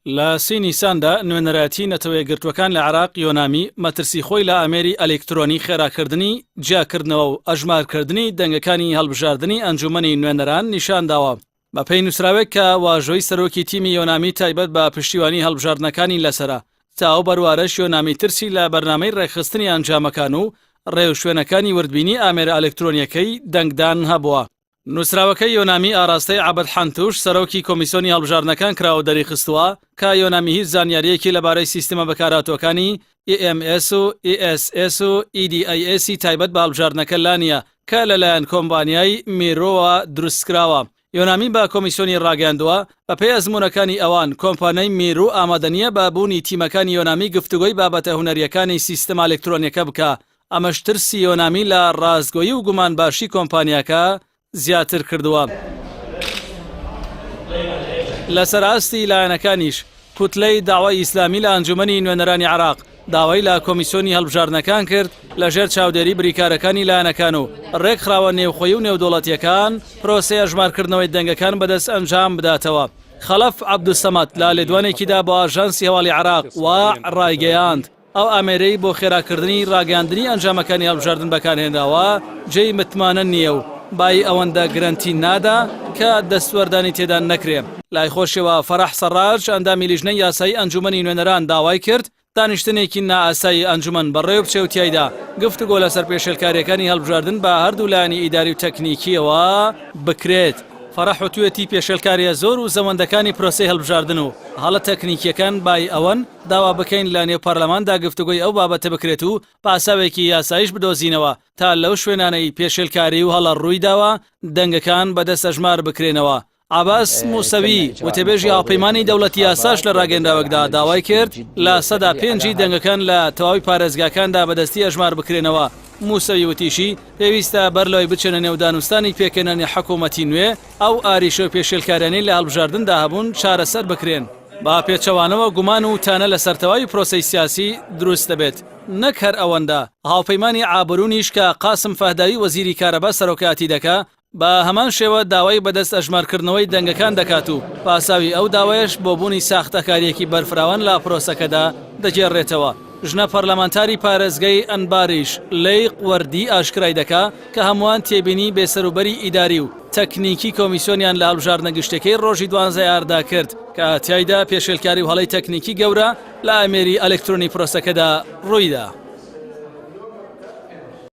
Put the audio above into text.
لە سی نیساندا نوێنەرایەتی نەتەوەیەکگرتووەکان لە عێراق، یۆنامی، مەترسی خۆی لە ئامێری ئەلیکترۆنی خێراکردنی جیاکردنەوە و ئەژمارکردنی دەنگەکانی هەڵبژاردنی ئەنجوومەنی نوێنەران نیشانداوە. بەپێی نووسراوێک کە واژۆی سەرۆکی تیمی یۆنامی تایبەت بە پشتیوانی هەڵبژاردنەکانی لەسەرە، تا ئەو بەروارەش یۆنامی ترسی لە بەرنامەی ڕێکخستنی ئەنجامەکان و ڕێوشوێنەکانی وردبینی ئامێرە ئەلکترۆنییەکەی دەنگدان هەبووە. نووسراوەکەی یۆنامی ئاراستەی عەبد حەنتوش سەرۆکی کۆمیسۆنی هەڵبژاردنەکان کراوە دەریخستووە کە یۆنامی هیچ زانیارییەکی لەبارەی سیستمە بەکارهاتووەکانی EMS و ESS و EDIS ی تایبەت بە هەڵبژاردنەکە لانییە کە لەلایەن کۆمپانیای میرۆوە دروستکراوە. یۆنامی بە کۆمیسیۆنی ڕاگەیاندووە، بەپێی ئەزموونەکانی ئەوان، کۆمپانیای میرو ئامادەنییە بە بوونی تیمەکانی یۆنامی گفتوگۆی بابەتە هونەرییەکانی سیستمە ئەلکترۆنییەکە بکا، ئەمەش ترسی یۆنامی لە ڕاستگۆیی و گومانباشی کۆمپانیاکە زیاتر کردووە. لەسەر ئاستی لایەنەکانیش، کوتلەی دەعوەی ئیسلامی لە ئەنجومەنی نوێنەرانی عێراق داوای لە کۆمیسیۆنی هەڵبژاردنەکان کرد لەژێر چاودێری بریکارەکانی لایەنەکان و رێکخراوە نێوخۆیی و نێودەوڵەتییەکان پرۆسەی ئەژمارکردنەوەی دەنگەکان بەدەست ئەنجام بداتەوە. خەڵەف عەبدولسەمەد لە لێدوانێکیدا بۆ ئاژانسی هەواڵی عێراق، واع، رایگەیاند، ئەو ئامێرەی بۆ خێراکردنی ڕاگەیاندنی ئەنجامەکانی هەڵبژاردن بەکارهێنراوە جێی متمانە نییە و بایی ئەوەندە گرەنتی نادا کە دەستوەردانی تێدا نەکرێ. لای خۆشیەوە فەرەح سەڕاج ئەندامی لیژنەی یاسایی ئەنجومەنی نوێنەران داوای کرد دانیشتنێکی نائاسایی ئەنجومەن بەڕێوەبچێ و تیایدا گفتوگۆ لەسەر پێشێلکارییەکانی هەڵبژاردن بە هەردوو لایەنی ئیداری و تەکنیکییەوە بکرێت. فەرەح وتویەتی پێشێلکارییە زۆر و زەوەندەکانی پرۆسەی هەڵبژاردن و هەڵە تەکنیکییەکان بایی ئەوەن داوا بکەین لە نێو پەرلەماندا گفتوگۆی ئەو بابەتە بکرێت و پاساوێکی یاساییش بدۆزینەوە تا لەو شوێنانەی پێشێلکاری و هەڵە ڕوویداوە دەنگەکان بە دەست ئەژمار بکرێنەوە. عەباس موسەوی، وتەبێژی هاوپەیمانی دەوڵەتی یاساش لە ڕاگەیەنراوێکدا داوای کرد 5% ی دەنگەکان لە تەواوی پارێزگاکاندا بە دەستی ئەژمار بکرێنەوە. موسەوی وتیشی، پێویستە بەر لەوەی بچێنە نێو دانوستانی پێکهێنانی حکوومەتی نوێ، ئەو ئاریشە و پێشێلکاریانەی لە هەڵبژاردندا هەبوون چارەسەر بکرێن. بە پێچەوانەوە گومان و تانە لەسەر تەواوی پرۆسەی سیاسی دروست دەبێت. نەک هەر ئەوەندە، هاوپەیمانی عابرونیش کە قاسم فەهداوی وەزیری کارەبا سەرۆکایەتی دەکا، بە هەمان شێوە داوای بەدەست ئەژمارکردنەوەی دەنگەکان دەکات و پاساوی ئەو داوایەش بۆ بوونی ساختەکارییەکی بەرفراوان لە پرۆسەکەدا دەگێڕێتەوە. ژنە پەرلەمانتاری پارێزگای ئەنباریش لەیق وەردی ئاشکرای دەکا کە هەمووان تێبینی بێسەروبەری ئیداری و تەکنیکی کۆمیسیۆنیان لە هەڵبژاردنە گشتیەکەی ڕۆژی دوانزە ئایاردا کرد کە تیایدا پێشێلکاری و هەڵەی تەکنیکی گەورە لە ئامێری ئەلکترۆنی پرۆسەکەدا ڕوویدا.